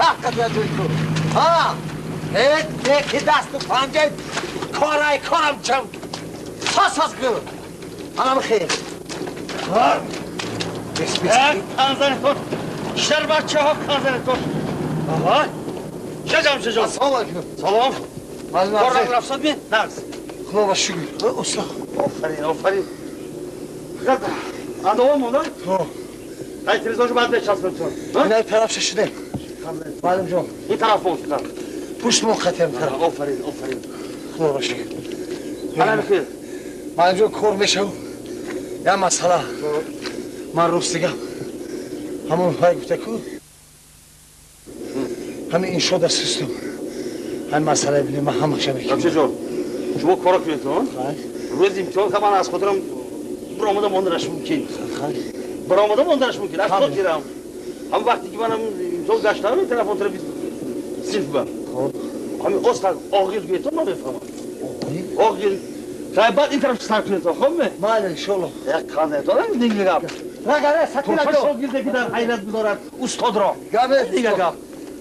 Қаққа ҷой ку. Ҳа. Э, ки дасту панҷаи корай корам чам. Сас гу. Анам хел. Ҳа. Бис бис. Канзанетон. Шарбачаҳо канзанетон. Аҳа. Шаҷам шаҷам. Ассалому алайкум. Салом. Кор рафсад ми? Нағз. Худо ба шукр. Уста. Офарин, офарин. Фақат андова монда? Ҳо. Ай телевизоршо баъд мечаспем. Инай тараф шашидем. Маълум ҷон. Ин тараф мон фақат. Пушт мон қатем тараф. Офарин, офарин. Худо ба шукр. Ана бихир. Маълум ҷон кор мешав. Я масъала. Ман рост дигам. Ҳамон ҳай гуфта ку. Ҳамин иншо дар систем. Ҳамин масъала бинем ман ҳамаша мекунам. Ҷамшед ҷон, шумо кора кунед, рӯзи имтиҳон ман аз хотирам баромада монданаш мумкин. Баромада монданаш мумкин. Аз хотирам. Ҳамон вақте ки манам имтиҳон гаштам, ин тараф он тарафи синф ба. Ҳамин оста оғил гӯетон ман мефаҳмам. Оғил. Баъд ин тараф сар кунед, хоб ме? Майли, иншоалло. Як қандетон дига гап. Рагара сакина ҷо. Шогирде ки дар ҳайрат гузорад устодро. Дига гап.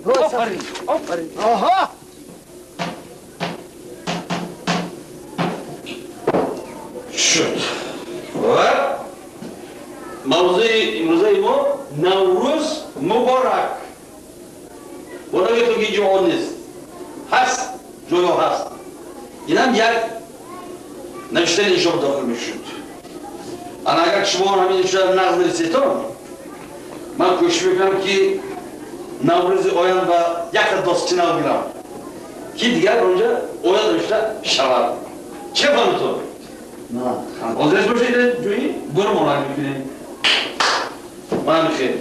Офарин, офарин. Аҳа. Шуд. Ва мавзӯи имрӯзаи мо Наврӯз муборак. Бо нагӯед ки ҷо он нест. Ҳаст, ҷойҳо ҳаст. Инам як навиштани иншо дохил мешуд. Ана агар шумо ҳамин иншо нағз нависетон, ман кӯшиш мекунам ки Наврӯзи оянда якта достчи нав гирам, ки дигар онҷа ояд навишта шавад. Чӣ фаҳмитон? Ҳозир бошед ҷои бурмонак мекунем. Манам хел.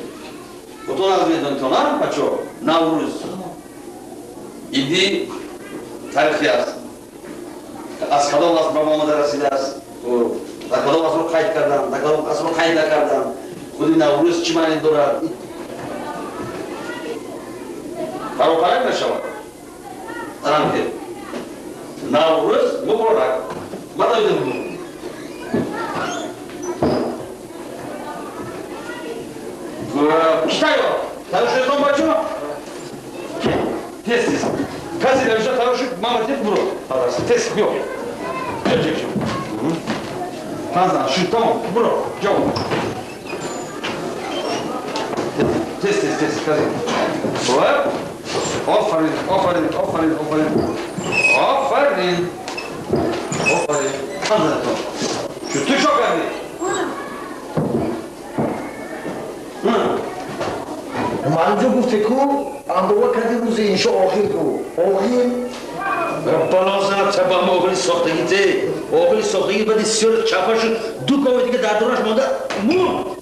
Худтон аз медонитон, а бачо? Наврӯз иди тарихи аст. Аз кадом аср ба мо омада расидааст? Дар кадом асрро қайд кардам, дар кадом асрро қайд накардам? Худи Наврӯз чӣ маъне дорад? Фаропарак мешавад. Манам хел. Наврӯз муборак. Ман намедонам. Китайо! Тайёр бачо? Тез тез. Касе навишта тайёр шуд, мама тез буро. Тез биё. Биё ҷекшо. Панзан шуд, тамом, буро. Ҷавоб. Тез тез тез касе. Хоп. Офарин, офарин, офарин, офарин. Офарин. Офарин. Панзан то. Шуд, ту чо кардӣ? Маълум ҷон гуфте ку андова кардӣ рӯзи иншо охир ку. Оғил балоза табам оғили сохтагӣ те. Оғили сохтагӣ баъди сиёр чапа шуд, ду кови дига дар дураш монда мурд.